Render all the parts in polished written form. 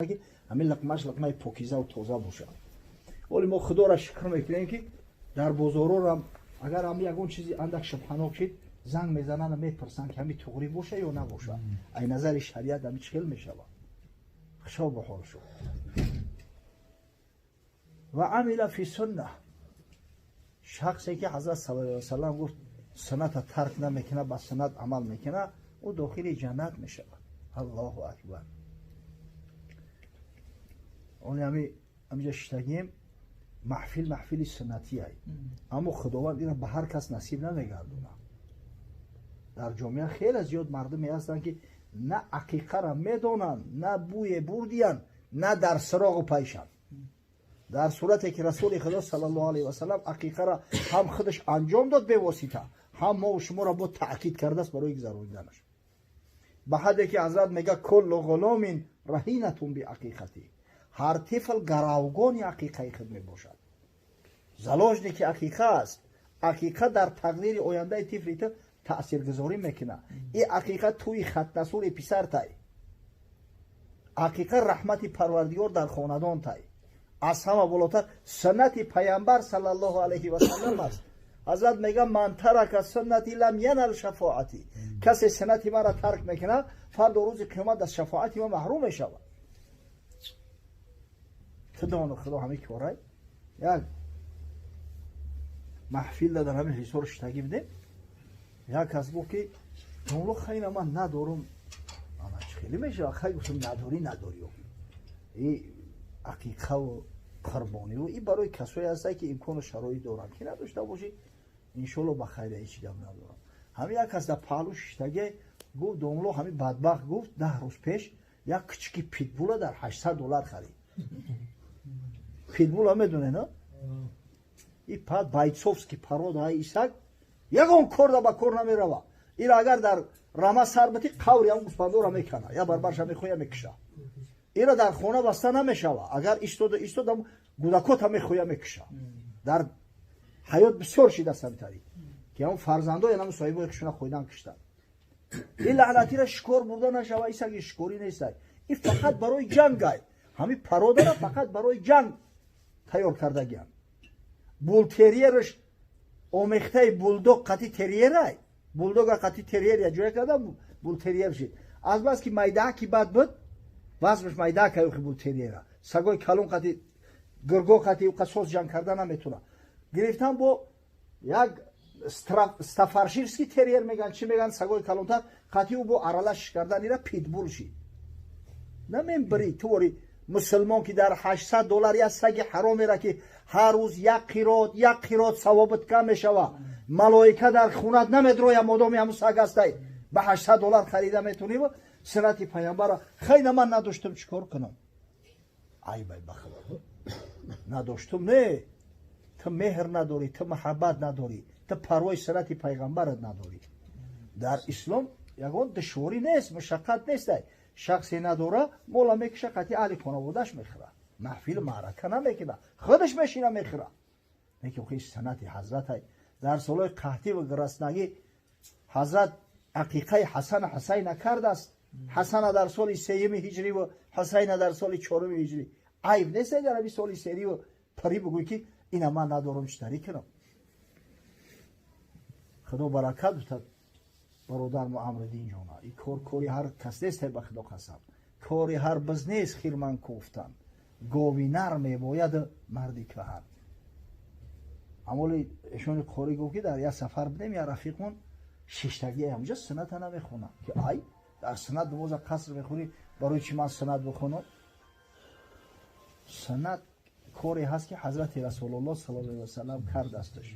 Ки ҳамин луқмааш луқмаи покизаву тоза бошад. Оли мо Худоро шукр мекунем, ки дар бозорорам агар ҳами ягон чизи андак шубҳанок шид, занг мезананд, мепурсанд, ки ҳами туғрӣ боша ё набоша, ай назари шариат ҳами чӣ хел мешавад. Хушо ба ҳол шуд. Ва амила фи сунна, шахсе ки Ҳазрат саллаллоҳу алайҳи васаллам гуфт, сунната тарк намекунад, ба суннат амал мекунад, ӯ дохили ҷаннат мешавад. Аллоҳу акбар! Оли ҳами ҳамиҷа шиштагием, маҳфил маҳфили суннатиай, аммо Худованд ина ба ҳар кас насиб намегардонад. Дар ҷомеа хеле зиёд мардуме ҳастанд, ки на ақиқаро медонанд, на бӯе бурдиянд, на дар сироғу пайшанд. Дар сурате ки Расули Худо саллаллоҳу алайҳи васаллам ақиқаро ҳам худаш анҷом дод бевосита, ҳам мо шуморо бо таъкид кардааст барои гузарониданаш, ба ҳадде ки Ҳазрат мега: «Куллу ғуломин раҳинатун биақиқати», ҳар тифл гаравгони ақиқаи худ мебошад, заложники ақиқа аст. Ақиқа дар тақдири ояндаи тифли ту таъсиргузорӣ мекунад. И ақиқа тӯи хатнасури писартай, ақиқа раҳмати Парвардигор дар хонадонтай. Аз ҳама болотар суннати Паямбар саллаллоҳу алайҳи васаллам аст. Ҳазрат мега: «Ман тарака суннати лам янал шафоати», касе суннати маро тарк мекунад, фардо рӯзи қиёмат аз шафоати ма маҳрум мешавад. Ту дону Худо ҳамин корай. Як маҳфил дар ҳамин ҳисор шиштагӣ будем, як кас гуфт, ки домло, хайна ман надорум, ана чӣ хеле мешавад? Хай, гуфтам, надорӣ, надорӣ. И ақиқаву қурбониву и барои касое ҳастае, ки имкону шароит доранд. Ки надошта бошӣ, иншолло ба хайра, ҳеҷ гап надорам. Ҳамин як кас дар паҳлу шиштаге гуфт: «Домло, ҳамин бадбахт, гуфт, 10 рӯз пеш як кучики питбула дар 800 доллар харид». Питбула медонед, на? И пад бойцовский порода исак ягон корда ба кор намерава. Ира агар дар рама сар бити, қаври ҳам гӯспандора мекана, я барбарша мехоя, мекиша. Ира дар хона баста намешава, агар истода истода, гудакота мехоя, мекиша. Дар ҳаёт бисёр шидаст ҳамитари, ки ҳам фарзандои ҳам соҳибои хушуна хӯйдан киштанд. Ин лаънатира шикор бурда нашава, исаги шикорӣ нестай, ин фақат барои ҷангай. Ҳамин породара фақат барои ҷанг тайёр кардагианд. Бултерьерш омехтаи булдог қати терьерай, булдога қати терьер я ҷоя карда, бултерьер шид. Азбаски майдааки бад буд, вазнаш майдаакай, охи бултерьера сагои калон қати гурго қати уқа соз ҷанг карда наметуна. Гирифтан бо як стаффордширский терьер меган, чӣ меган, сагои калонтар қати ӯ бо аралаш кардан, ира питбул шид. Намембирӣ тувори мусулмон, ки дар 800 доллар як саги ҳаромера, ки ҳар рӯз як қирот, як қирот савобат кам мешава, малоика дар хунат намедроя, модоми ҳамун саг ҳастай, ба 800 доллар харида метунӣ суннати Паямбара? Хайна ман надоштам, чӣ кор кунам? Айбай, ба Худо, надоштум не. Ту меҳр надорӣ, ту маҳаббат надорӣ, ту парвои суннати пайғамбарат надорӣ. Дар ислом ягон душворӣ нест, мушаққат нестай. Шахсе надора, мола мекиша, қати аҳли хонаводааш мехӯра, маҳфилу маърака намекуна, худаш мешина, мехӯра. Лекин охи суннати Ҳазратай. Дар солҳои қаҳтӣ ва гуруснагӣ Ҳазрат ақиқаи Ҳасана Ҳусайна кардааст, Ҳасана дар соли сеюми ҳиҷрӣ ва Ҳусайна дар соли чоруми ҳиҷрӣ. Айб нест дар ҳамин соли сериву парӣ бигӯй, ки ина ман надорам, чӣ тарӣ кунам? Худо баракат бутад бародармо Амриддин ҷона. И кор кори ҳар кас нест, ба Худо қасам, кори ҳар биз нест. Хирман кофтан гови нар мебояд, марди каҳан. Амоли эшони қорӣ гуфт, ки дар як сафар будем, як рафиқмон шиштагӣ ҳамҷа сунната намехонад, ки ай дар суннат дувоза қаср мехонӣ, барои чӣ ман суннат бихонам? Суннат коре ҳаст, ки Ҳазрати Расулуллоҳ саллаллоҳу алайҳи васаллам кардасташ.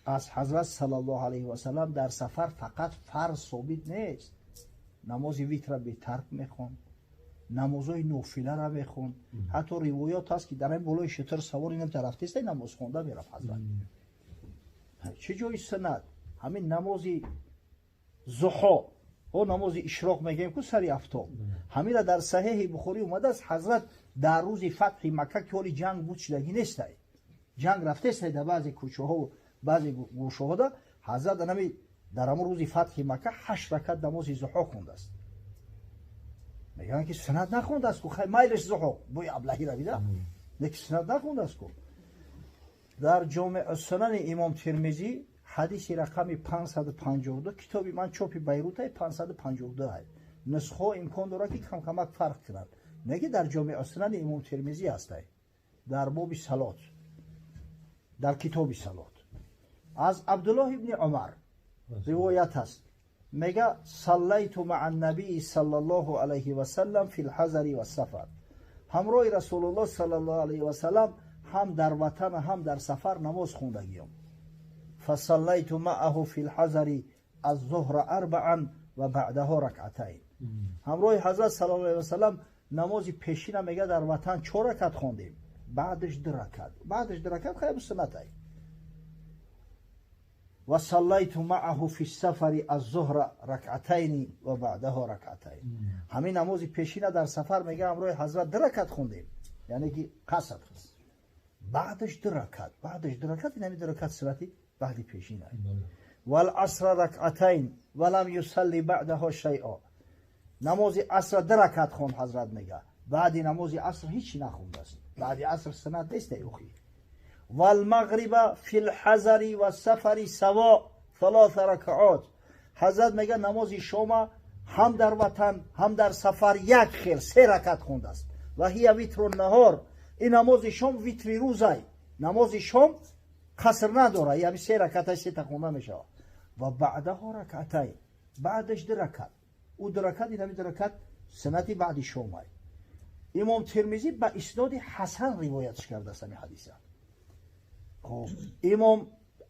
Аз Ҳазрат саллаллоҳу алайҳи васаллам дар сафар фақат фарз собит нест. Намози витра бетарк мехонд, намозҳои нофилара мехонд. Ҳатто ривоят ҳаст, ки дар ин болои шутур савори рафтеста, намоз хонда мерафт ҳазрат. Чӣ ҷои суннат? Ҳамин намози зуҳо, о намози ишроқ мегӯем ку, сари афтоб, ҳамира дар Саҳеҳи Бухорӣ омадааст. Ҳазрат дар рӯзи фатҳи Макка, ки ҳоли ҷанг буд, шудагӣ нестай, ҷанг рафтестай дар баъзе кӯчаҳову баъзе гӯшаҳода, ҳазрат анами дар ҳамон рӯзи фатҳи Макка ҳашт ракат намози зуҳо хондааст. Мегӯянд ки суннат нахондааст ку, хай майлаш зуҳуқ бӯи аблаҳӣ равида, леки суннат нахондааст ку. Дар Ҷомеъ Сунани Имом Термизӣ ҳадиси рақами 552, китоби ман чопи Байрутай 552 ай. Нусхаҳо имкон дорад ки камкамак фарқ кунанд. Неки дар Ҷомеъ Сунани Имом Термизӣ ҳастай. Дар боби салот. Дар китоби салот. Аз Абдуллоҳ ибни Умар ривоят аст. Мега саллайту маъа набии саллаллоҳу алайҳи васаллам фил ҳазари вассафар. Ҳамроҳи Расулуллоҳ саллаллоҳу алайҳи васаллам ҳам дар ватан ҳам дар сафар намоз хондагиём. Фасаллайту маъаҳу фил ҳазари аз-зуҳра арбаан ва баъдаҳо ракъатайн. Ҳамроҳи ҳазрат саллаллоҳу алайҳи васаллам намози пешина мега дар ватан 4 ракат хондем, баъдаш 2 ракат. Баъдаш 2 ракат хайр суннатай. Ва саллайту маъаҳу фи сафари аз-зуҳра ракъатайни ва баъдаҳо ракъатайн. Ҳамин намози пешина дар сафар мега ҳамроҳи ҳазрат 2 ракат хондем, яъне ки қаср. Баъдаш 2 ракат, баъдаш 2 ракат, ин ҳамин 2 ракат суннати баъди пешина. Вал асра ракъатайн ва лам юсалли баъдаҳо шайъа. Намози асра 2 ракат хонд ҳазрат мега. Баъди намози аср ҳеч нахондааст. Баъди аср суннат нест охи. Вал мағриба фил ҳазари ва сафари саво салоса ракаот. Ҳазрат мега намози шома ҳам дар ватан ҳам дар сафар як хел 3 ракат хондааст. Ва ҳия витру наҳор. Ин намози шом витри рӯзай. Намози шом қаср надорад, яъне 3 ракатай 3 та хонда мешавад. Ва баъдаҳо ракатай. Баъдаш 2 ракат. Ӯ 2 ракат, ин ҳамин 2 ракат суннати баъди шомай. Имом Термизӣ ба исноди ҳасан ривоятш кардааст ҳамин ҳадиса. Хоб, Имом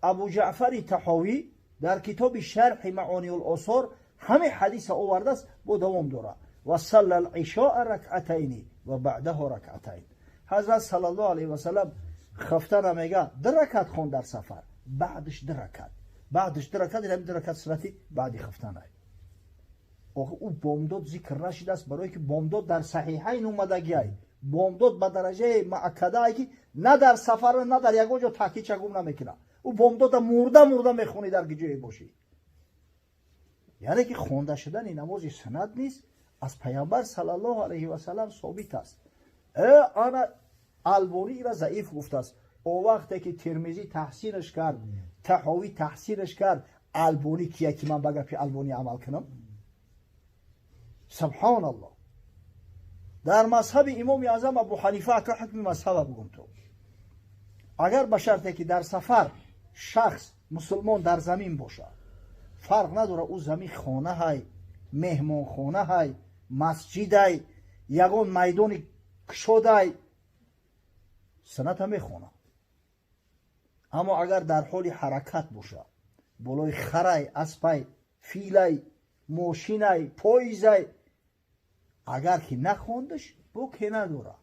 Абу Ҷаъфари Таҳовӣ дар китоби Шарҳи Маониул Осор ҳамин ҳадиса овардааст, бо давом дорад. Ва салла ал-ишоа ракъатайни ва баъдаҳо ракъатайн. Ҳазрат саллаллоҳу алайҳи васаллам хафтана мега 2 ракат хонд дар сафар, баъдаш 2 ракат. Баъдаш 2 ракат, ин ҳамин 2 ракат суннати баъди хафтанай. Охи ӯ бомдод зикр нашидааст, барое ки бомдод дар саҳиҳайн омадагиай. Бомдод ба дараҷаи муаккадае ки на дар сафар на дар ягон ҷо таъкидша гум намекунад. Ӯ бомдода мурда мурда мехонӣ дар ҷое бошӣ. Яъне ки хонда шудани намози суннат низ аз Паямбар саллаллоҳу алайҳи васаллам собит аст. Ана Албонӣ ира заиф гуфтааст. О вақте ки Термизӣ таҳсинаш кард, Таҳовӣ таҳсинаш кард, Албонӣ кия ки ман ба гапи Албонӣ амал кунам? Субҳоналлоҳ. Дар мазҳаби Имоми Аъзам Абу Ҳанифа ака ҳукми мазҳаба бугум ту. Агар ба шарте ки дар сафар шахс мусулмон дар замин бошад, фарқ надорад ӯ замин хона ҳай, меҳмонхона ҳай, масҷидай, ягон майдони кушодай, сунната мехонад. Аммо агар дар ҳоли ҳаракат бошад, болои харай, аспай, филай, мошинай, поизай, агар ки нахондаш, боке надорад.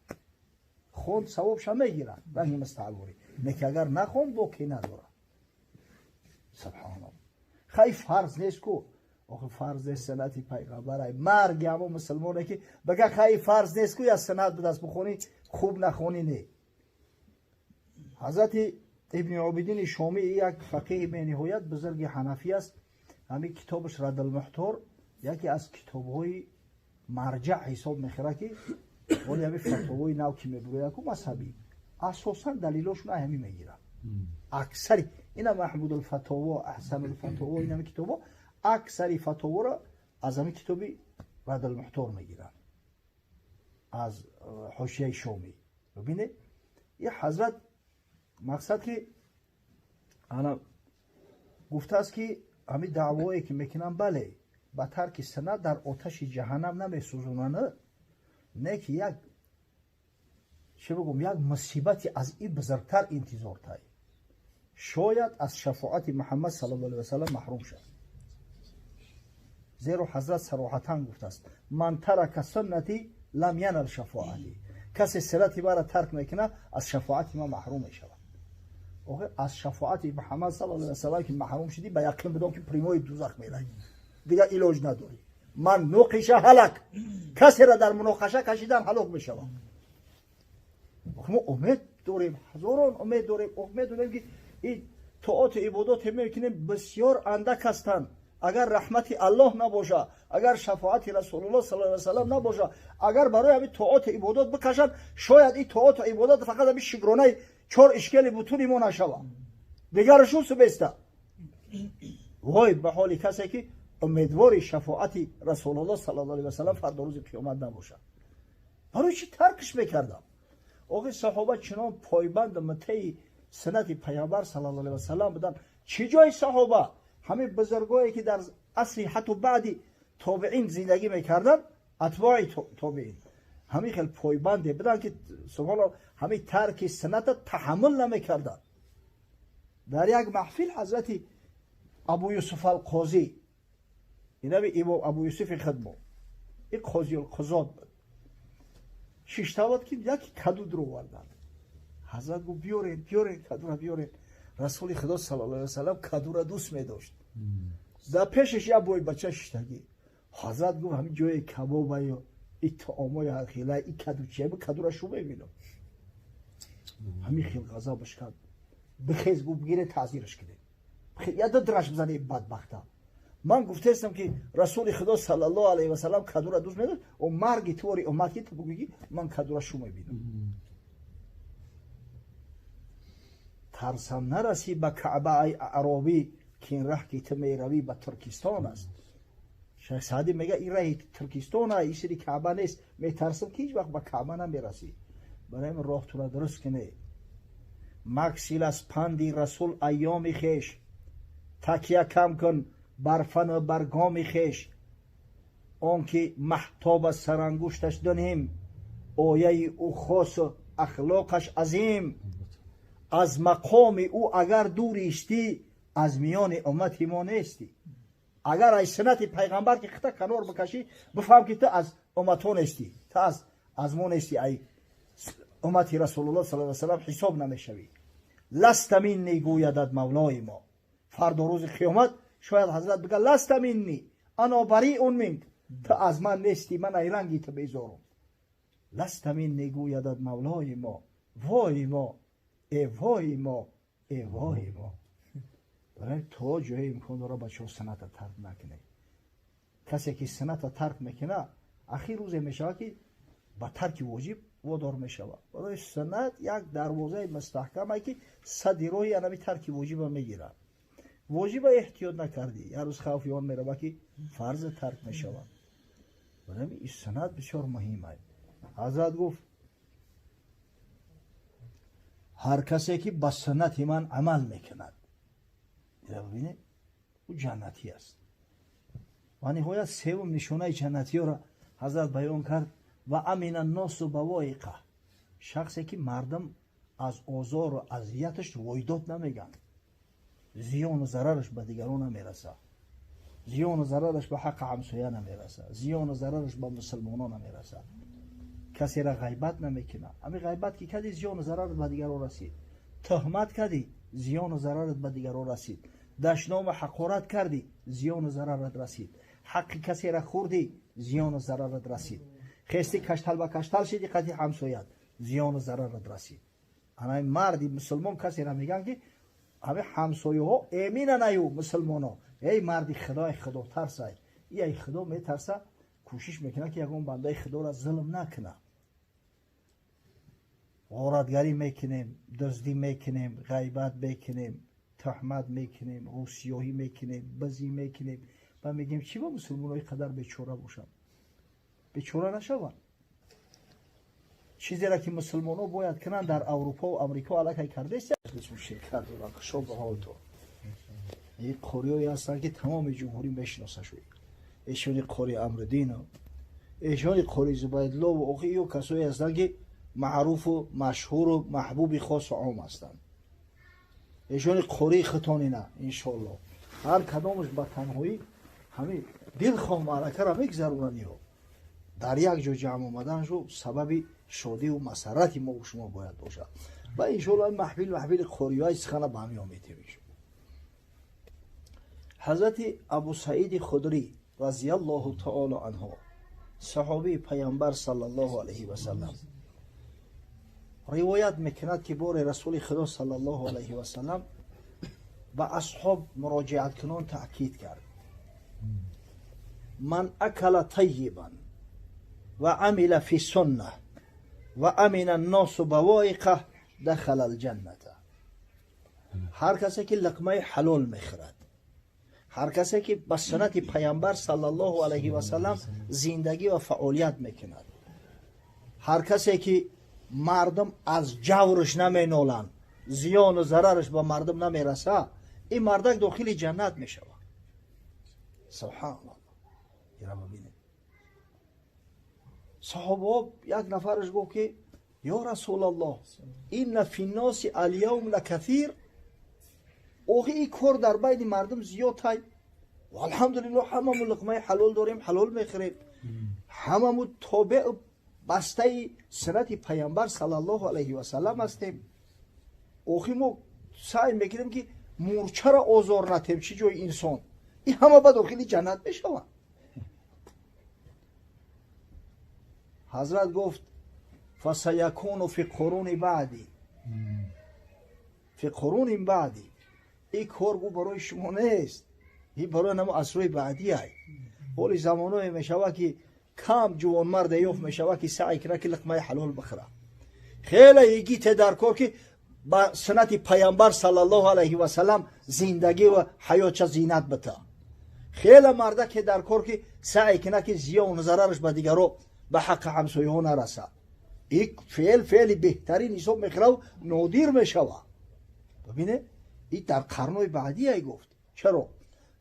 Хонд савобша мегирад, ранги мустаъворӣ. Неки агар нахонд, боке надорад. Субҳоналлоҳ. Хай фарз нест ку. Охи фарз нест суннати пайғамбарай. Марги ҳамо мусулмоне ки бага хай фарз нест ку, я суннат будаст бухонӣ, хуб нахонӣ не. Ҳазрати Ибни Обидини Шомӣ як фақиҳи бениҳоят бузурги ҳанафӣ аст. Ҳамин китобаш Раддулмуҳтор яке аз китобҳои марҷаъ ҳисоб мехӯрад ки оли ҳамин фатвои нав ки мебурояд ку мазҳабӣ, асосан далилошон ҳамин мегирад. Аксари ина Маҳмудулфатово, Аҳсанулфатово, ин ҳамин китобҳо аксари фатоворо аз ҳамин китоби Раддулмуҳтор мегиранд, аз ҳошияи Шомӣ. Бибинед, ин ҳазрат мақсад ки ана гуфтааст ки ҳамин даъвое ки мекунанд, бале, ба тарки суннат дар оташи ҷаҳаннам намесӯзонанд, не ки як чӣ бигӯм, як мусибати аз ин бузургтар интизортай. Шояд аз шафоати Муҳаммад саллаллоҳу алайҳи васаллам маҳрум шавад. Зеро ҳазрат сароҳатан гуфтааст: ман тарака суннати лам янал шафоати. Касе суннати маро тарк мекунад, аз шафоати ман маҳрум мешавад. Охир аз шафоати Муҳаммад саллаллоҳу алайҳи васаллам ки маҳрум шудӣ, ба яқин бидон ки прямой дузах меравӣ. Дигар илоҷ надорӣ. Ман нуқиша ҳалак. Касеро дар муноқаша кашидан ҳалок мешавад. Мо умед дорем, ҳазорон умед дорем, умед дорем ки ин тоату ибодоте мекунем бисёр андак ҳастанд. Агар раҳмати Аллоҳ набоша, агар шафоати Расулуллоҳ саллаллоҳу алайҳи васаллам набоша, агар барои ҳамин тоату ибодат бикашанд, шояд ин тоату ибодат фақат ҳамин шукронаи чор ишкели бутуни мо нашава, дигарашон субеста. Вой ба ҳоли касе ки умедвори шафоати Расулуллоҳ саллаллоҳу алайҳи васаллам фардо рӯзи қиёмат набошад. Барои чӣ таркш мекардам? Охи саҳоба чунон пойбанд мутаи суннати паёмбар саллаллоҳу алайҳи васаллам буданд. Чӣ ҷои саҳоба? Ҳамин бузургое ки дар асри ҳатто баъди тобеин зиндагӣ мекарданд, атбои тобеин, ҳамин хел пойбанде буданд ки субҳоналлоҳ ҳамин тарки сунната таҳаммул намекарданд. Дар як маҳфил ҳазрати Абу Юсуф ал-Қозӣ, инаби имом Абу Юсуфи хидмо, ин қозиул-қузот буд, шишта буд ки яке каду дуроварданд. Ҳазрат гуфт биёред, биёред, кадура биёред. Расули Худо саллаллоҳу алайҳи васаллам кадура дӯст медошт. Дар пешаш як бойбача шиштагӣ. Ҳазрат гуфт ҳамин ҷои кабобаю и таомои ҳархела, и каду чия, кадура шу мебинам. Ҳамин хел ғазабаш кард. Бихез, гуфт бигире таъзираш кунед. Я ду драш бизане бадбахта. Ман гуфтаистам ки Расули Худо саллаллоҳу алайҳи васаллам кадура дӯст медошт, о марги твори омад ки ту бигӯӣ ки ман кадура шу мебинам. Тарсам нарасӣ ба Каъба ай аъробӣ, ки ин раҳ ки ту меравӣ ба Туркистон аст. Шайх Саъдӣ мегӯяд ин раҳи Туркистон ай, ин сири Каъба нест, метарсам ки ҳеҷ вақт ба Каъба намерасӣ. Барои ҳамин роҳ тура дуруст кунӣ. Максил аз панди Расул айёми хеш, такя кам кун бар фану бар гоми хеш. Он ки маҳтоб аз сарангушташ дунем, ояи ӯ хосу ахлоқаш азим. Аз мақоми ӯ агар дур истӣ, аз миёни уммати мо нестӣ. Агар аз суннати пайғамбар ки хита канор бикашӣ, бифаҳм ки ту аз умматҳо нестӣ, ту аз мо нестӣ, ай уммати Расулуллоҳ саллаллоҳу алайҳи васаллам ҳисоб намешавӣ. Ласта минни гӯядад мавлои мо. Фардо рӯзи қиёмат шояд ҳазрат бигӯяд ласта минни ана бариун минк, ту аз ман нестӣ, ман ай ранги ту безорум. Ласта минни гӯядад мавлои мо, вой мо, э вой мо, э вой мо. Барои то ҷое имкон дора бачаҳо сунната тарк накунед. Касе ки сунната тарк мекунад, ахир рӯзе мешавад ки ба тарки воҷиб водор мешавад. Барои суннат як дарвозаи мустаҳкаме ки сади роҳи анави тарки воҷиба мегирад. Воҷиба эҳтиёт накардӣ, як рӯз хавфи он меравад ки фарзе тарк мешавад. Барои ин суннат бисёр муҳим аст. Ҳазрат гуфт ҳар касе ки ба суннати ман амал мекунад, бибинед, ӯ ҷаннатӣ аст. Ва ниҳоят севум нишонаи ҷаннатиёро ҳазрат баён кард: ва амина носу бавоиқа, шахсе ки мардум аз озору азияташ войдод намегӯянд, зиёну зарараш ба дигарон намерасад, зиёну зарараш ба ҳаққи ҳамсоя намерасад, зиёну зарараш ба мусулмонон намерасад, касеро ғайбат намекунад. Ҳамин ғайбат ки кардӣ, зиёну зарарат ба дигарон расид, туҳмат кардӣ, зиёну зарарат ба дигарон расид, дашному ҳақорат кардӣ, зиёну зарарат расид, ҳаққи касеро хӯрдӣ, зиёну зарарат расид, хести каштал ба каштал шиди қати ҳамсоят, зиёну зарарат расид. Ана марди мусулмон касеро мегӯянд ки ҳамин ҳамсояҳо эминан аю мусулмоно, эй марди худои худотарсай, и ай худо метарса, кӯшиш мекунад ки ягон бандаи худоро зулм накунад. Ғоратгарӣ мекунем, дуздӣ мекунем, ғайбат мекунем, туҳмат мекунем, рӯсиёҳӣ мекунем, бизӣ мекунем ва мегӯем чӣ ба мусулмонои қадар бечора бошанд? Бечора нашаванд. Чизеро ки мусулмоно бояд кунанд дар Аврупо ва Амрико аллакай кардааст. Ширкат доранд, хушо ба ҳолто. Ин қориҳое ҳастанд ки тамоми ҷумҳурӣ мешиносашуд. Эшони қори Амриддинов, эшони қори Зубайдуллову охи ё касое ҳастанд ки маъруфу машҳуру маҳбуби хосу ом ҳастанд. Эшони қории хитонина иншоаллоҳ. Ҳар кадомаш ба танҳоӣ ҳамин дилхоҳ маъракаро мегузаронанд. Ё дар як ҷо ҷамъ омаданшу сабаби шодиву масаррати мо шумо бояд бошад. Ва иншоаллоҳ маҳфил маҳфили қориҳои сухана ба ҳамин омедем. Ҳазрати Абу Саиди Худрӣ разияллоҳу таоло анҳу, саҳобии паямбар саллаллоҳу алайҳи васаллам, ривоят мекунад ки боре Расули Худо саллаллоҳу алайҳи васаллам ба асҳоб муроҷиаткунон таъкид кард: Ман акала таййибан ва амила фи сунна ва амина ан-носу бавоиқаҳ дахала ал-ҷанната. Ҳар касе ки луқмаи ҳалол мехӯрад, ҳар касе ки ба суннати паямбар саллаллоҳу алайҳи васаллам зиндагӣ ва фаъолият мекунад, ҳар касе ки мардум аз ҷаврш наменоланд, зиёну зарараш ба мардум намераса, ин мардак дохили ҷаннат мешавад. Субҳаналлоҳ. Ира бибинед, саҳобаҳо як нафараш гуфт ки ё расулаллоҳ, инна фи нноси алявм лакасир. Охи ин кор дар байни мардум зиёд ҳай. Алҳамдулиллоҳ, ҳамаму луқмаи ҳалол дорем, ҳалол мехӯрем, ҳамаму тобеъу бастаи суннати паямбар саллаллоҳу алайҳи васаллам ҳастем. Охи мо саъй мекунем ки мурчаро озор натем, чӣ ҷои инсон, ин ҳама ба дохили ҷаннат мешаванд. Ҳазрат гуфт фасаякуну фи қуруни баъди, фи қуруни баъди. Ин кор гу барои шумо нест, ин барои намо асрҳои баъдӣ ай. Ҳоли замоное мешавад ки кам ҷувонмарде ёфт мешавад ки саъй кунад ки луқмаи ҳалол бихӯрад. Хеле йигите дар кор ки ба суннати паямбар саллаллоҳу алайҳи васаллам зиндагӣ ва ҳаётша зинат бита. Хеле мардаке дар кор ки саъй кунад ки зиёну зарараш ба дигаро, ба ҳаққи ҳамсояҳо нарасад. Ин феъл феъли беҳтарин ҳисоб мехӯрав, нодир мешавад. Бибинед, ин дар қарнҳои баъдӣ ай гуфт. Чаро?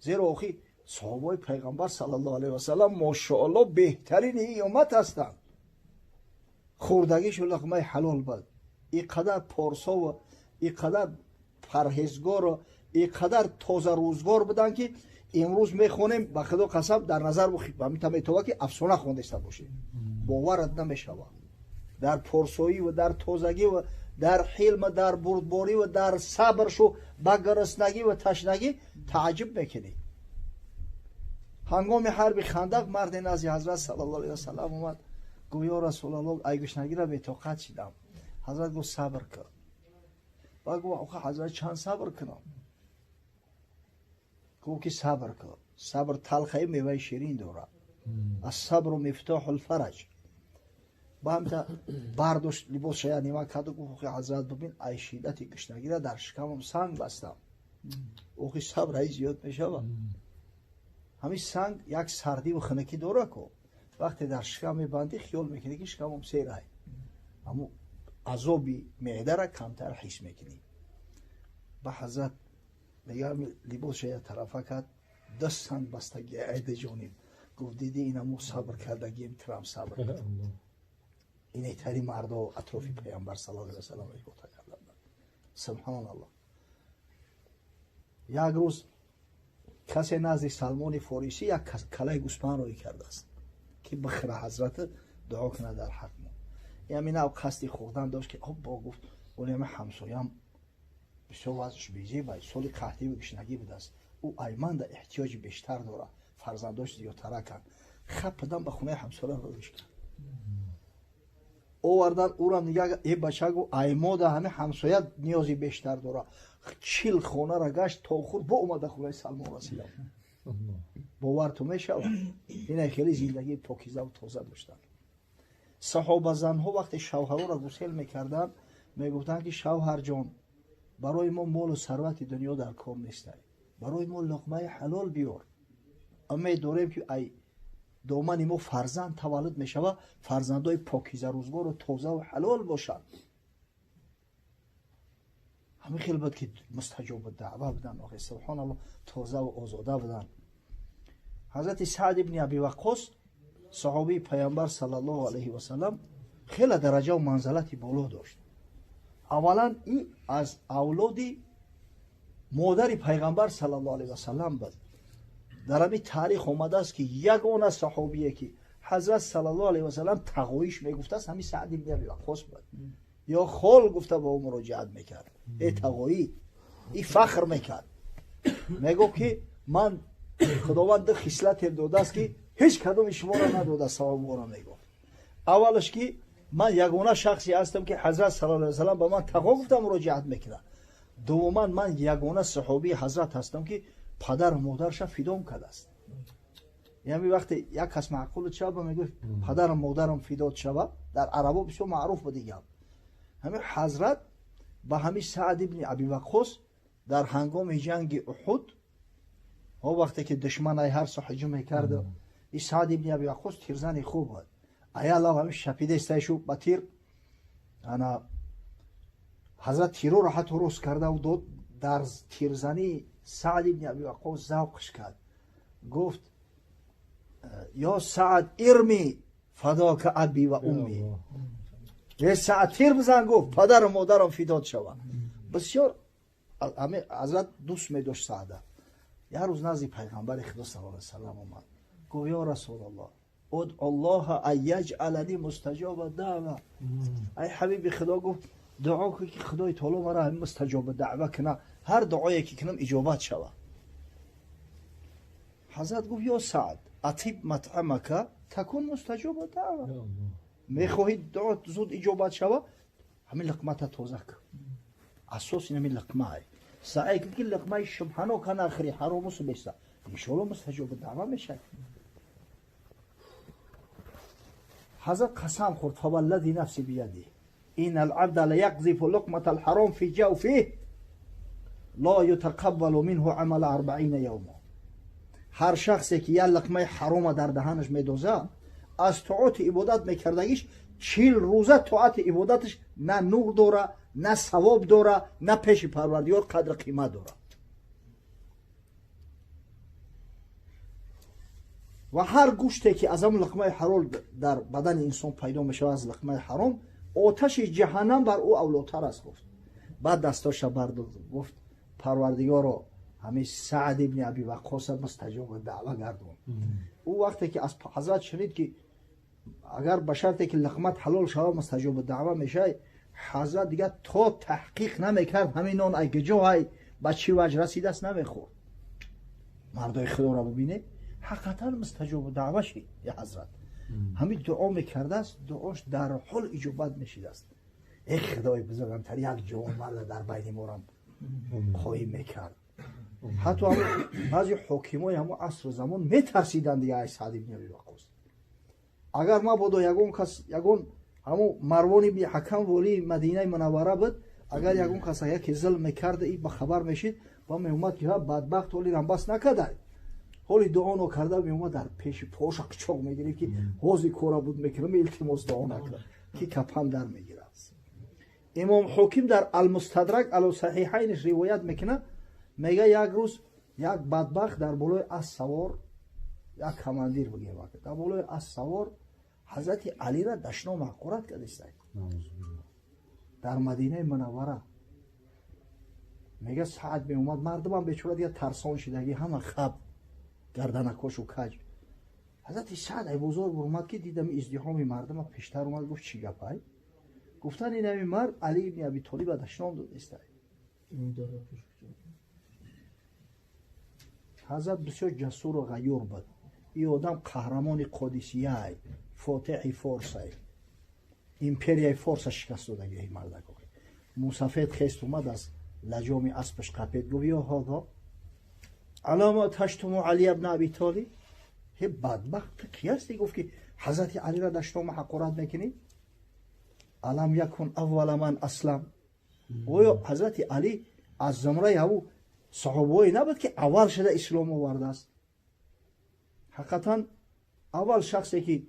Зеро охи саҳобаҳои пайғамбар саллаллоҳу алайҳи васаллам мошааллоҳ беҳтарини ин уммат ҳастанд. Хӯрдагишу луқмаи ҳалол буд. Ин қадар порсову ин қадар парҳезгору ин қадар тозарӯзгор буданд ки имрӯз мехонем, ба худо қасам, дар назар метавад ки афсона хондаиста бошем, боварат намешавад. Дар порсоӣ ва дар тозагӣ ва дар ҳилм, дар бурдборӣ ва дар сабршу ба гуруснагӣ ва ташнагӣ тааҷҷуб мекунӣ. Ҳангоми ҳарби Хандақ марде назди ҳазрат саллаллоҳу алайҳи васаллам омад, гуфт ё расулаллоҳ, ай гушнагиро бетоқат шидам. Ҳазрат гуфт сабр кун. Баъд гуфт охи ҳазрат, чанд сабр кунам? Гуфт ки сабр кун, сабр талхаи меваи ширин дорад. Ассабру мифтоҳу лфараҷ. Ба ҳамта бардошт либосша я нима карду гуфт охи ҳазрат, бибин, ай шиддати гушнагиро дар шикамам санг бастам. Охи сабр ай зиёд мешавад. Ҳамин санг як сардиву хунукӣ дорад ку, вақте дар шикам мебандӣ, хиёл мекунӣ ки шикамам серай, аммо азоби меъдара камтар ҳис мекунӣ. Ба ҳазрат мегӯям либосша я тарафа кард, ду санг бастагӣ айда ҷониб. Гуфт дидӣ, ина мо сабр кардагием, тирам сабр кар. Инетари мардо атрофи паямбар саллаллоҳу алайҳи васаллам иҳота карда буданд. Субҳоналлоҳ. Як рӯз касе назди Салмони Форисӣ як калаи гӯспанд рӯй кардааст ки бихӯра, ҳазрат дуо кунад дар ҳақ мо. Ҳамин нав қасди хӯрдан дошт ки бо гуфт оли ҳама ҳамсоям бисёр вазъш безеб, соли қаҳтиву гушнагӣ будааст, ӯ айманда эҳтиёҷи бештар дорад, фарзандош зиёдтараканд. Хападан ба хонаи ҳамсоя рӯиш кард. Овардан ӯрам нигаҳ, э бача, гу аймода ҳами ҳамсоя ниёзи бештар дорад. 40 хонара гашт то худ бо омада хонаи Салмон расидам. Бовар ту мешавад, ина хеле зиндагии покизаву тоза доштанд. Саҳобазанҳо вақте шавҳарора гусел мекарданд, мегуфтанд ки шавҳарҷон, барои мо молу сарвати дунё дар кор нестай, барои мо луқмаи ҳалол биёр. Умед дорем ки ай домани мо фарзанд таваллуд мешавад, фарзандои покизарӯзгору тозаву ҳалол бошанд. Ҳамин хел буд ки мустаҷобу даъва буданд. Охи субҳоналлоҳ, тозаву озода буданд. Ҳазрати Саъд ибни Аби Ваққос, саҳобии паямбар саллаллоҳу алайҳи васаллам, хеле дараҷаву манзалати боло дошт. Аввалан ин аз авлоди модари пайғамбар саллаллоҳу алайҳи васаллам буд. Дар ҳамин таърих омадааст ки ягона саҳобие ки ҳазрат саллаллоҳу алайҳи васаллам тағоиш мегуфтааст, ҳамин Саъд ибни Аби Ваққос буд. Ё хол гуфта ба ӯ муроҷиат мекард, э тағоӣ. И фахр мекард, мегуфт ки ман худованд ду хислате додааст ки ҳеҷ кадоми шуморо надода, саҳобаро мегуфт. Аввалаш ки ман ягона шахсе ҳастам ки ҳазрат саллаллоҳу алайҳи васаллам ба ман тағо гуфта муроҷиат мекунад. Дуввуман, ман ягона саҳобии ҳазрат ҳастам ки падару модарша фидом кардааст. Яъне вақте як кас маъқул шава, мегӯфт падарам модарам фидот шава, дар арабо бисёр маъруф буд ин гап. Ҳамин ҳазрат ба ҳамин Саъд ибни Аби Ваққос дар ҳангоми ҷанги Уҳуд, о вақте ки душман ай ҳар су ҳуҷум мекард, ин Саъд ибни Аби Ваққос тирзани хуб буд. Аялав ҳамин шапида исташу ба тир, ана ҳазрат тироро ҳатто рост кардаву дод. Дар тирзании Саъд ибни Аби Ваққос завқш кард, гуфт: ё Саъд, ирми фадока аби ва умми. Е Саъд, тир бизан, гуфт, падару модарам фидот шава. Бисёр ҳазрат дӯст медошт Саъда. Як рӯз назди пайғамбари Худо саллаллоҳу алайҳи васаллам омад, гуфт: ё Расулаллоҳ, удъу ллоҳа ан яҷъалани мустаҷоба даъва. Ай ҳабиби Худо, гуфт, дуо кун, ки Худои таоло мара ҳамин мустаҷоба даъва куна, ҳар дуое ки кунам, иҷобат шава. Ҳазрат гуфт: ё Саъд, атиб матъамака такун мустаҷоба даъва. Мехоҳӣ дуо зуд иҷобат шава, ҳамин лиқмата тоза кун. Асос ин ҳамин лиқмае, саъй кун, ки лиқмаи шубҳанока нахӯри, ҳарому субеста, иншоалло мустаҷоба даъва мешавад. Ҳазрат қасам хӯрд: фаваллади нафси бияди ин алабда лаяқзифу луқмата алҳаром фи ҷавфиҳ ло ютақаббалу минҳу амала арбаина явма. Ҳар шахсе ки як лиқмаи ҳарома дар даҳанаш медозад, аз тоати ибодат мекардагиш 40 рӯза тоати ибодаташ на нур дора, на савоб дора, на пеши Парвардигор қадр қимат дора. Ва ҳар гӯште ки аз ҳамн лиқмаи ҳалол дар бадани инсон пайдо мешавад, аз лиқмаи ҳаром, оташи ҷаҳаннам бар ӯ авлотар аст, гуфт. Баъд дастоша бардод, гуфт: Парвардигоро, ҳамин Саъд ибни Аби Ваққоса мустаҷоба даъва гардон. Ӯ вақте ки аз ҳазрат шунид, ки агар ба шарте ки лиқмат ҳалол шава, мустаҷоба даъва мешавад, ҳазрат дигар то таҳқиқ намекард, ҳамин нон ай куҷо ай, ба чӣ ваҷ расидааст, намехӯрд. Мардои Худоро бибинед, ҳақиқатан мустаҷоба даъва шид. Я ҳазрат ҳамин дуо мекардааст, дуош дар ҳол иҷобат мешидааст. Э Худои бузургамтар, як ҷавонмарда дар байни морам қоим мекард. Ҳатто баъзе ҳокимои ҳамон асру замон метарсиданд дига ай Саъд ибни Аби Ваққос. Агар мабодо ягон кас, ягон ҳамон Марвон ибни Ҳакам волии Мадинаи Мунаввара буд, агар ягон кас яке зулм мекарда, и ба хабар мешид ва меомад, ки бадбахт, ҳоли рамбас накардай, ҳоли дуо нокарда, меомад, дар пеши поша қичоқ мегирифт, ки ҳози кора буд мекунам, илтимос, дуо накард, ки капан дар мегирад. Имом Ҳоким дар Алмустадрак ало Саҳиҳайниш ривоят мекунад, мега: як рӯз як бадбахт дар болои асп савор, як командир бигем, дар болои асп савор ҳазрати Алира дашном ҳақорат кардистай дар Мадинаи Мунаввара. Мега, Саъд меомад, мардумам бечора дига тарсон шидагӣ, ҳама хаб, гарданакошу каҷ. Ҳазрати Саъд ай бозор буромад, ки дидам издиҳоми мардума, пештар омад, гуфт: чӣ гапай? Гуфтан: инами мард Али ибни Аби Толиба дашном додистай. Ҳазрат бисёр ҷасуру ғайюр буд. Ин одам қаҳрамони Қодисияй, фотеҳи Форсай, империяи Форса шикаст додагии мардак. Мусафед хест, омад, аз лаҷоми аспаш қапед, гуфт: ё ҳодо, алама таштуму Алия бна Аби Толиб? Ҳе бадбахт, ту ки ҳасти, гуфт, ки ҳазрати Алиро дашнома ҳақорат мекунӣ? Алам якун аввала ман аслам? Оё ҳазрати Али аз зумраи ҳаву саҳобаое набуд, ки аввал шуда ислом овардааст? Ҳақиқатан аввал шахсе ки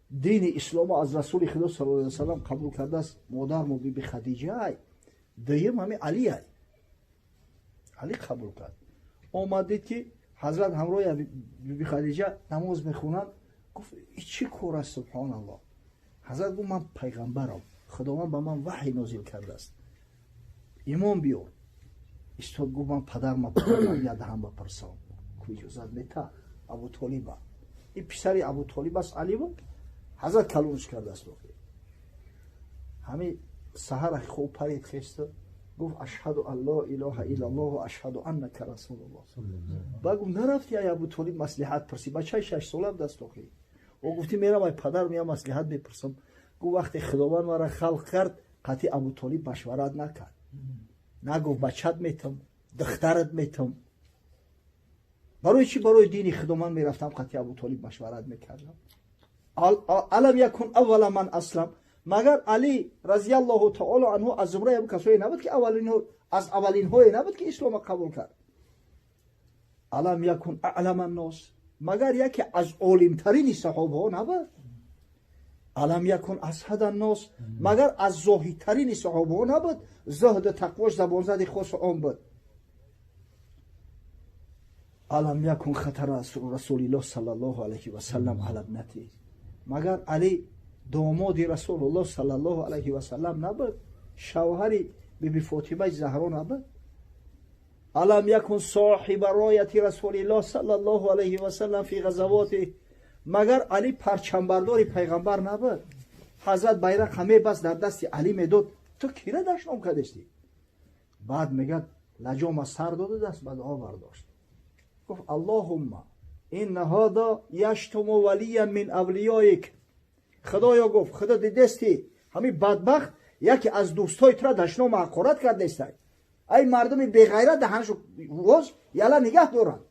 дини исломо аз Расули Худо саллаллоҳу алайҳи васаллам қабул кардааст, модармо биби Хадиҷаай, дуюм ҳами Алиай. Али қабул кард. Омад, дид, ки ҳазрат ҳамроҳи биби Хадиҷа намоз мехонанд. Гуфт: и чӣ кор аст, субҳоналлоҳ? Ҳазрат гуфт: ман пайғамбарам, Худованд ба ман ваҳй нозил кардааст, имон биёр. Истод, гуфт: ман падарма ядаҳам бапурсам, ку иҷозат мета? Абутолиба, ин писари Абутолиб аст, Али буд, ҳазрат калонш кардааст. Ҳамин саҳара хоб парид, хеста, гуфт: ашҳаду ан ло илоҳа иллаллоҳ ва ашҳаду аннака расулуллоҳ. Ба гуфт: нарафти ай Абутолиб маслиҳат пурсӣ? Бачаи 6 сола будаст охи. О, гуфти: мерам, ай падар меям, маслиҳат мепурсам. Гуфт: вақте Худованд мара халқ кард, қатъи Абутолиб машварат накард, нагуфт: бачат метам, духтарат метам. Барои чӣ барои дини худо ман мерафтам қати Абу Толиб машварат мекардам? Алам якун аввала ман аслам, магар Али разияллоҳу таоло анҳу аз зумраи касое набуд ки аввалинҳо, аз аввалинҳое набуд ки ислома қабул кард? Алам якун аълама ннос, магар яке аз олимтарини саҳобаҳо набуд? Алам якун азҳада ннос, магар аз зоҳидтарини саҳобаҳо набуд? Зуҳду тақвош забонзади хосу он буд. Алам якун хатара расулиллоҳ саллаллоҳу алайҳи васаллам ала ибнати, магар Али домоди Расулуллоҳ саллаллоҳу алайҳи васаллам набуд? Шавҳари биби Фотимаи Заҳро набуд? Алам якун соҳиба рояти Расулиллоҳ саллаллоҳу алайҳи васаллам фи ғазавоти, магар Али парчамбардори пайғамбар набуд? Ҳазрат байрақ ҳаме бас дар дасти Али медод, ту кира дашном кардестӣ? Баъд мегӯяд лаҷома сар дода даст ба дуо бардошт, гуфт: Аллоҳумма инна ҳода яштуму валиян мин авлиёик. Худоё, гуфт, худо дидестӣ, ҳамин бадбахт яке аз дӯстҳои тура дашному ҳақорат кардестай. Ай мардуми беғайрат даҳаншу воз яла нигаҳ доранд.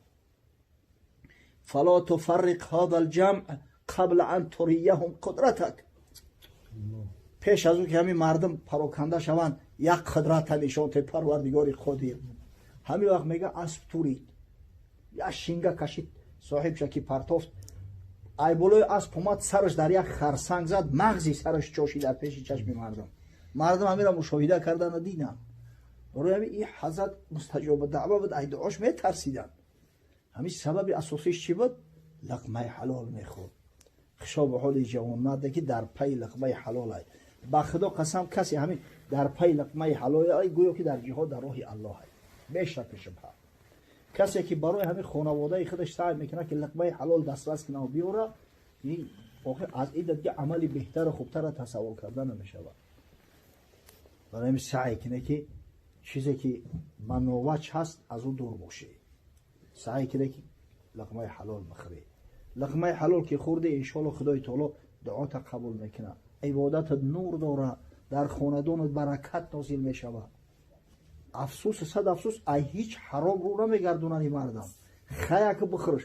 Фало туфарриқ ҳода алҷамъ қабла ан турияҳум қудратак. Пеш аз ӯ ки ҳамин мардум пароканда шаванд, як қудрата нишон те, Парвардигори қодир. Ҳамин вақт мега асп турид, як шинга кашид, соҳибша ки партофт, ай болои асп омад, сараш дар як харсанг зад, мағзи сараш чошид дар пеши чашми мардум. Мардум ҳаминро мушоҳида кардана диданд. Барои ҳамин и ҳазрат мустаҷоба даъва буд, ай дуош метарсиданд. Ҳамин сабаби асосиш чӣ буд? Луқмаи ҳалол мехӯрд. Хушобу ҳоли ҷавонмарде ки дар пайи луқмаи ҳалол ай. Ба худо қасам, касе ҳамин дар пайи луқмаи ҳалол ай, гӯё ки дар ҷиҳод дар роҳи Аллоҳ ай, бешаку шубҳа. Касе ки барои ҳамин хонаводаи худаш саъй мекунад ки луқмаи ҳалол дастрас кунад биёра, охир аз ин дига амали беҳтару хубтарро тасаввур карда намешавад. Барои ҳамин саъй кунед ки чизе ки мановач ҳаст, аз ӯ дур бошед. Саъй кунед ки луқмаи ҳалол бихӯред. Луқмаи ҳалол ки хӯрде, иншоалло Худои таоло дуота қабул мекунад, ибодатат нур дорад, дар хонадонат баракат нозил мешавад. Афсӯс, сад афсӯс, ай ҳеҷ ҳаром рӯ намегардонанд ин мардам. Хаяк бихӯрш,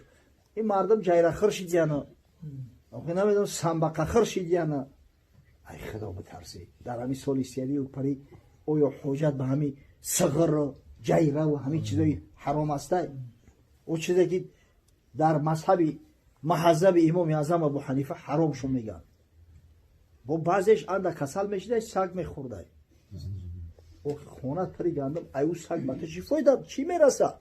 ин мардам ҷайрахӯр шидияна, охи намедонам самбақахӯр шидияна. Ай худо битарсед. Дар ҳамин соли серию парӣ оё ҳоҷат ба ҳамин сиғиру ҷайраву ҳамин чизои ҳаром ҳастай? Ӯ чизе ки дар мазҳаби маҳазаби имоми аъзам Абу Ҳанифа ҳаромшон мегӯянд. Бо баъзеш анда касал мешидай, саг мехӯрдай. Хона пари гандум, ай ӯ саг ба ту чӣ фоида, чӣ мерасад?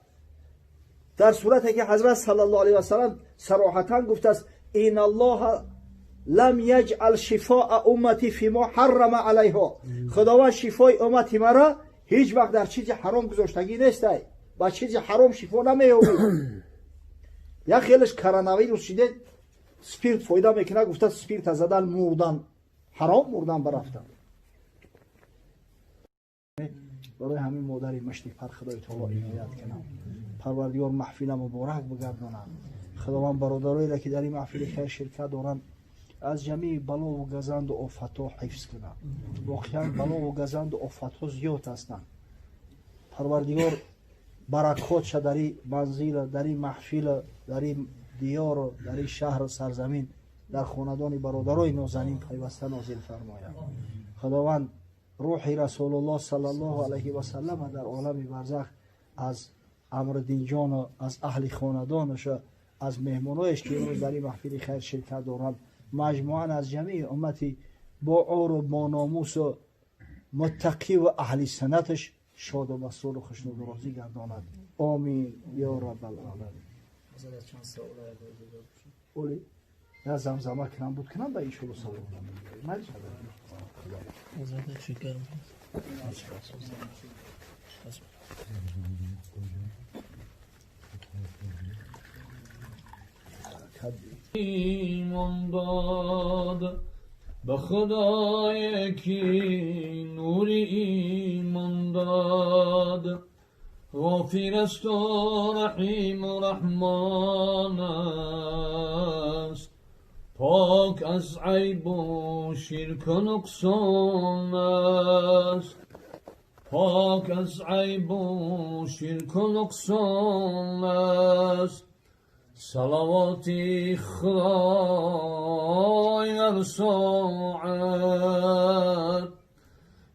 Дар сурате ки ҳазрат саллаллоҳу алайҳи васаллам сароҳатан гуфтааст: ин аллоҳа лам яҷъал шифоа уммати фимо ҳаррама алайҳо. Худованд шифои уммати мара ҳеҷ вақт дар чизи ҳаром гузоштагӣ нестай. Ба чизи ҳаром шифо намеёбӣ. Як хелеш коронавирус шиде, спирт фоида мекунад гуфта, спирта задан, мурдан ҳаром, мурдан барафтан. Барои ҳамин модари маштипар Худои таоло иноят кунад, Парвардигор маҳфила муборак бигардонад. Худованд бародароеро ки дар ин маҳфили хайр ширкат доранд, аз ҷамеи балову газанду офатҳо ҳифз кунад. Воқеан балову газанду офатҳо зиёд ҳастанд. Парвардигор баракотша дар ин манзила, дар ин маҳфила, дар ин диёру дар ин шаҳру сарзамин, дар хонадони бародарои нозанин пайваста нозил фармояд. Худованд рӯҳи Расулуллоҳ саллаллоҳу алайҳи васаллама дар олами барзах аз Амриддинҷону аз аҳли хонадонаша, аз меҳмоноеш ки имрӯз дар ин маҳфили хайр ширкат доранд, маҷмӯан аз ҷамеи уммати бо ору бо номусу муттақиву аҳли санаташ шоду масруру хушнуду розӣ гардонад. Омин ё раббалоламин. Оли я замзама кунам, буд кунам, ба иншолло савол. ایمان داد به خدای که نور ایمان داد، غافر است و رحیم و رحمان است، پاک از عیب و شرک و نقصان است، پاک از عیب و شرک و نقصان است. صلوات خدای هر ساعت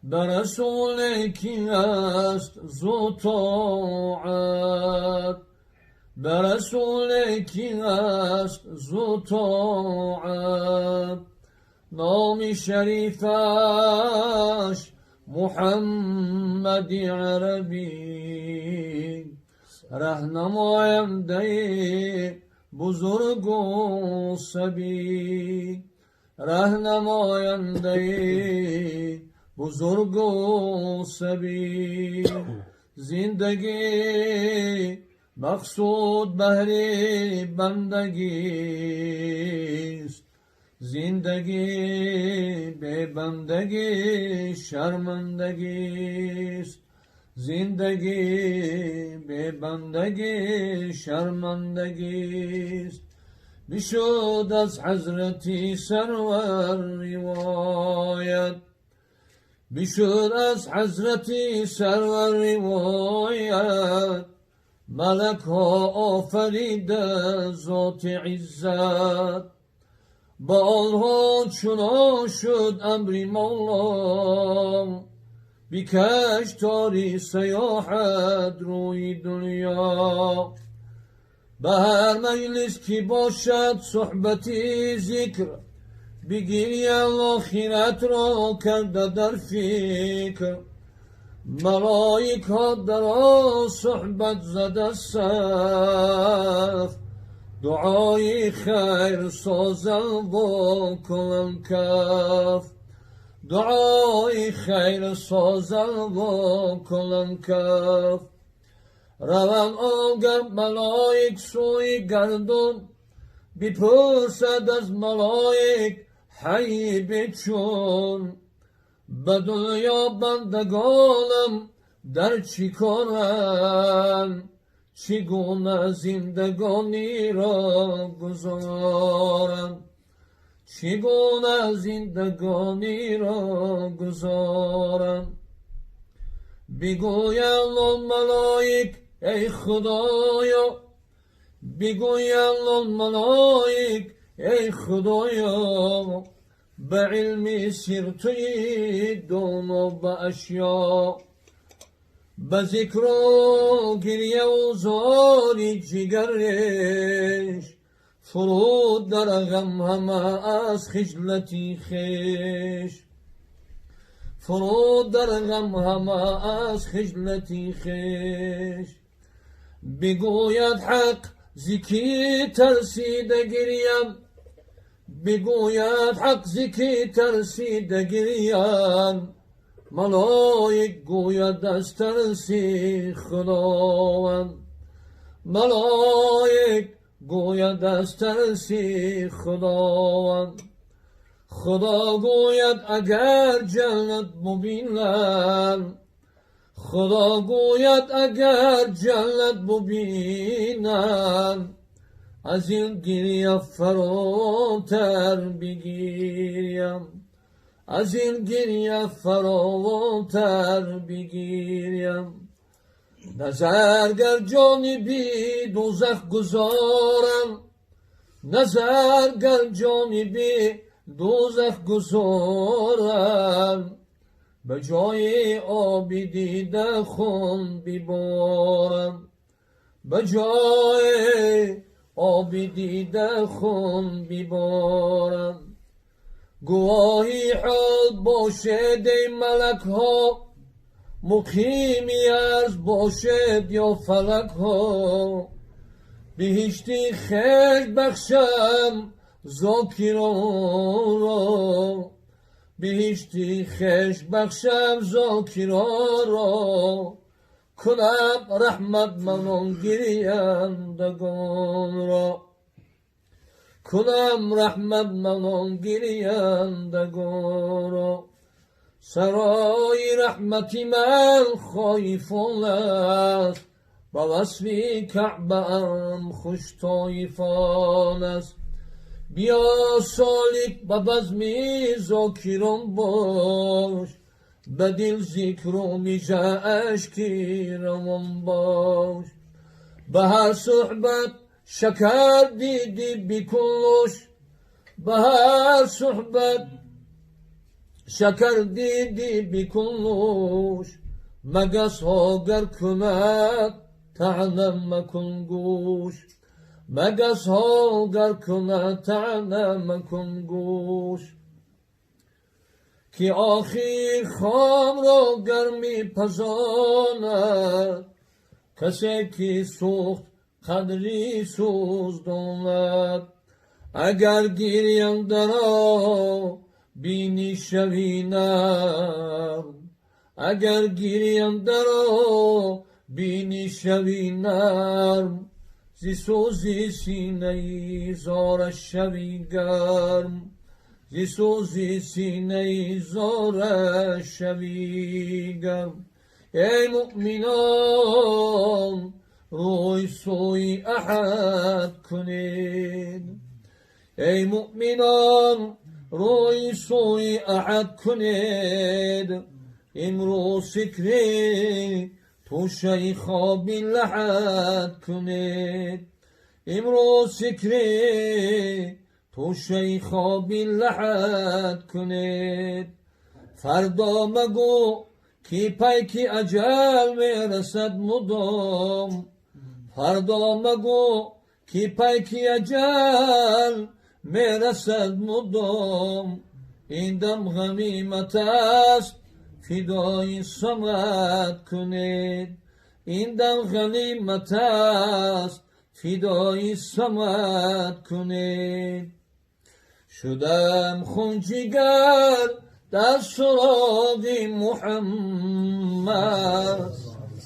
به رسول کی است زو طاعت، به رسول کی است زو طاعت. نام شریفش محمد عربی، رهنماینده بزرگ و صبی، رهنماینده بزرگ و صبی. زندگی مقصود بهر بندگیست، زندگی به بندگی شرمندگیست، زندگی به بندگی شرمندگیست. بشد از حضرتی سرور روایت، بشد از حضرتی سرور روایت. ملک ها آفریده ذات عزت، با آنها چنان شد امری مولا. بیکش تاری سیاحت روی دنیا، به هر مجلس کی باشد صحبتی ذکر. بگیریم آخرت را کرده در فکر، ملائک ها در آن صحبت زده صف. دعای خیر سازم و کنم کف، دعای خیر سازم و کنم کف. روان آنگر ملائک سوی گردون، بپرسد از ملائک حی بچون. به دنیا بندگانم در چی کنند، چگونه زندگانی را گذارم، چگونه زندگانی را گذارم. بگویم آن ملائک ای خدایا، بگویم آن ملائک ای خدایا. به علم سر توی دانا به اشیا، به ذکر و گریه و زاری جگرش. فرود در غم همه از خجلتی خویش، فرود در غم همه از خجلتی خویش. بگوید حق زکی ترسیده گریم، بگوید حق زکی ترسیده گریم. ملائک گوید از ترسی خداوند، ملائک گوید از ترسی خداوند. خدا گوید اگر جنت ببینم، خدا گوید اگر جنت ببینم. از این گریه فراتر بگیریم، از این گریه فراوانتر بگیریم. نظر گر جانبی دوزخ گذارم، نظر گر جانبی دوزخ گذارم. به جای آب دیده خون ببارم، به جای آب دیده خون ببارم. گواهی حال باشد ای ملک ها، مقیمی ارض باشد یا فلک ها. بهشتی خیر بخشم ذاکران را، بهشتی خویش بخشم ذاکران را. کنم رحمت من آن گریندگان را، کنم رحمت من آن گریندگان را. سرای رحمت من خایفان است، با وصف کعبه ام خوش طایفان است. بیا سالک به بزم ذاکران باش، به دل ذکر و میژه اشکی روان باش. به هر صحبت Шакар диди бикун ба ҳар суҳбат, шакар диди бикун нӯш, магасҳо гар кунад таъна макун гӯш, магасҳо гар кунад таъна макун гӯш. Ки охир хомро гармӣ пазонад, касе ки сӯхт қадри сӯз донад. Агар гиряндаро бинӣ шавӣ нарм, агар гиряндаро бинӣ шавӣ нарм, зи сӯзи синаи зораш шавӣ гарм, зи сӯзи синаи зораш шавӣ гарм. Эй муъминон, рӯй сӯи Аҳад кунед, эй муъминон, рӯй сӯи Аҳад кунед. Имрӯз фикри тӯшаи хоби лаҳад кунед, имрӯз фикри тӯшаи хоби лаҳад кунед. Фардо магӯ ки пайки аҷал мерасад мудом, фардо магӯ ки пайки аҷал мерасад мудом. Ин дам ғанимат аст, фидои Самад кунед, ин дам ғанимат аст, фидои Самад кунед. Шудам хунҷигар дар суроғи Муҳаммад,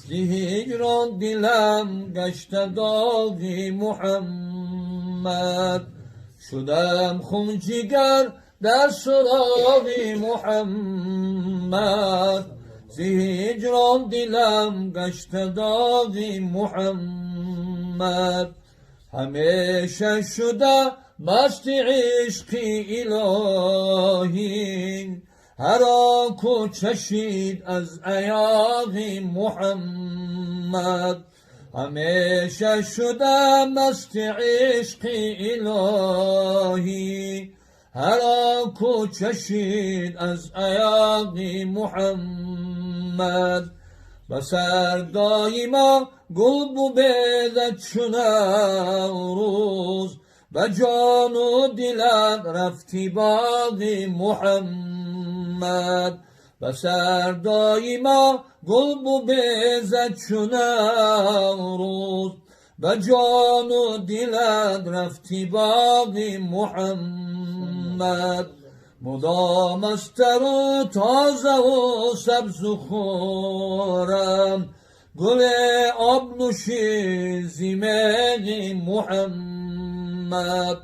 зи ҳиҷрон дилам гашта доғи Муҳаммад. Шудам хунҷигар дар суроғи Муҳаммад, зи ҳиҷрон дилам гашта доғи Муҳаммад. Ҳамеша шуда масти ишқи илоҳӣ, ҳар он ку чашид аз аёғи Муҳаммад. Ҳамеша шуда масти ишқи илоҳӣ, ҳар он ку чашид аз аёғи Муҳаммад. Ба сардои мо гул бубезад чу Наврӯз, ба ҷону дилат рафти боғи Муҳаммад. Ба сардои мо гул бубезад чу Наврӯз, ба ҷону дилат рафти боғи Муҳаммад. Мудом аз тару тозаву сабзу хуррам, гули об нӯши зи меҳи Муҳаммад.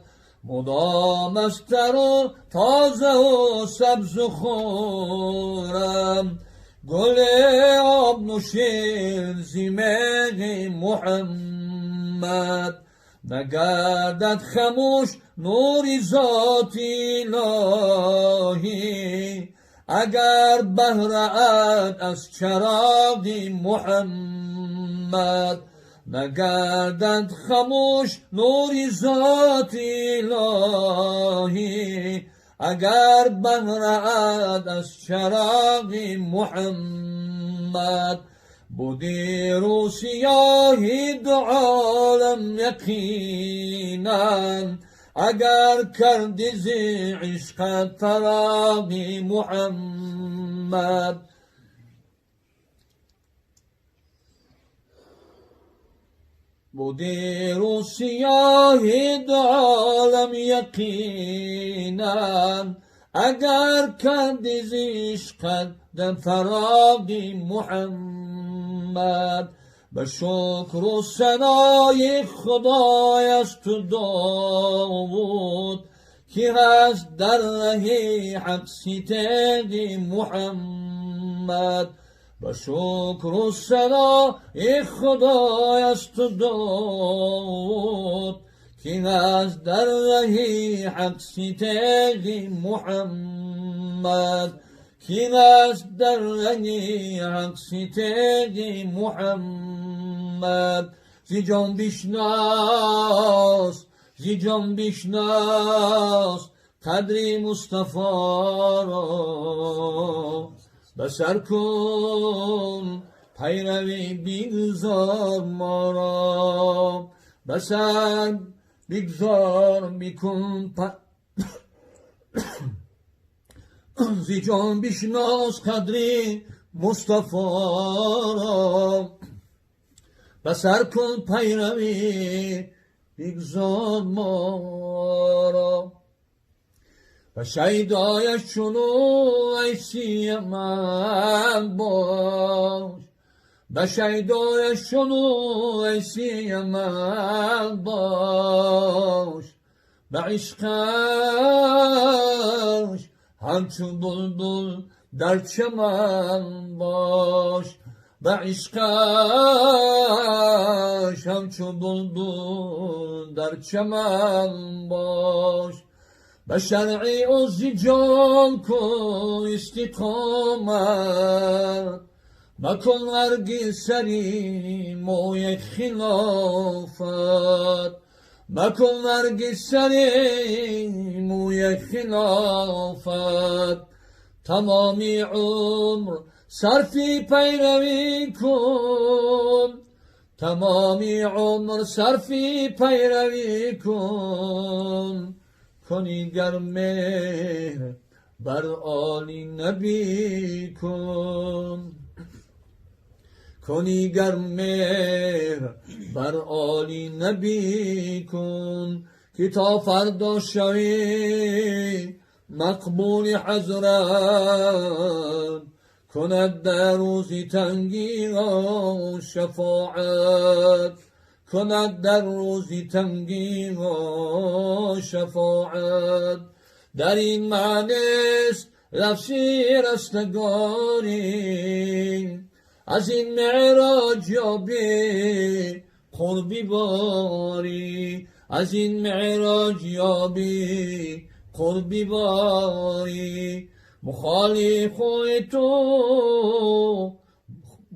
Мудом аз тару тозаву сабзу хуррам, гули об нӯши зи меҳи Муҳаммад. Нагардад хамӯш нури зоти илоҳӣ, агар баҳраат аз чароғи Муҳаммад. Нагардад хамӯш нури зоти илоҳӣ, агар баҳраат аз чароғи Муҳаммад. Буди рӯсиёҳи ду олам яқинан, агар карди зи ишқат фароғи Муҳаммад. Буди рӯсиёҳи ду олам яқинан, агар карди зи ишқат фароғи Муҳаммад. Ба шукру санои Худой аз ту Довуд, ки ҳаст дар раҳи ҳақ ситеғи Муҳаммад. Ба шукру санои Худой аз ту Довуд, ки ҳаст дар раҳи ҳақ ситеғи Муҳаммад. Ки ҳаст дар раҳи ҳақ ситеғи Муҳаммад. Зи ҷон бишнос, зи ҷон бишнос қадри Мустафоро. Ба сар кун пайравӣ, бигзор моро ба сар бигзор, бикун. Зи ҷон бишнос қадри Мустафоро, ба сар кун пайравӣ, бигзор моро. Ба шайдояш чуну Вайсии ман бош, ба шайдояш чуну Вайсии ман бош, ба ишқаш ҳамчун булбул дар чаман бош, ба ишқаш ҳамчун булбул дар чаман бош. Ба шаръи ӯ зи ҷон кун истиқомат, макун ҳаргиз сари мӯи хилофат, макун ҳаргиз сари мӯи хилофат. Тамоми умр сарфи пайравӣ кун, тамоми умр сарфи пайравӣ кун, кунӣ гар меҳр бар оли набӣ кун, кунӣ гар меҳр бар оли набӣ кун, ки то фардо шавӣ мақбули ҳазрат, кунад дар рӯзи тангӣ шафоат, кунад дар рӯзи тангӣ шафоат. Дар ин маънест лафзи растагорӣ, аз ин меъроҷ ёбӣ қурби борӣ, аз ин меъроҷ ёбӣ қурби борӣ. Мухолифои ту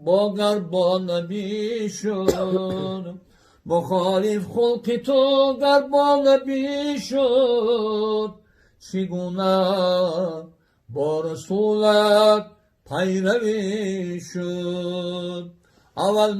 бо гар бо набӣ шуд, мухолиф хулқи ту гар бо набӣ шуд, чӣ гуна бо расулат пайравӣ шуд? Аввал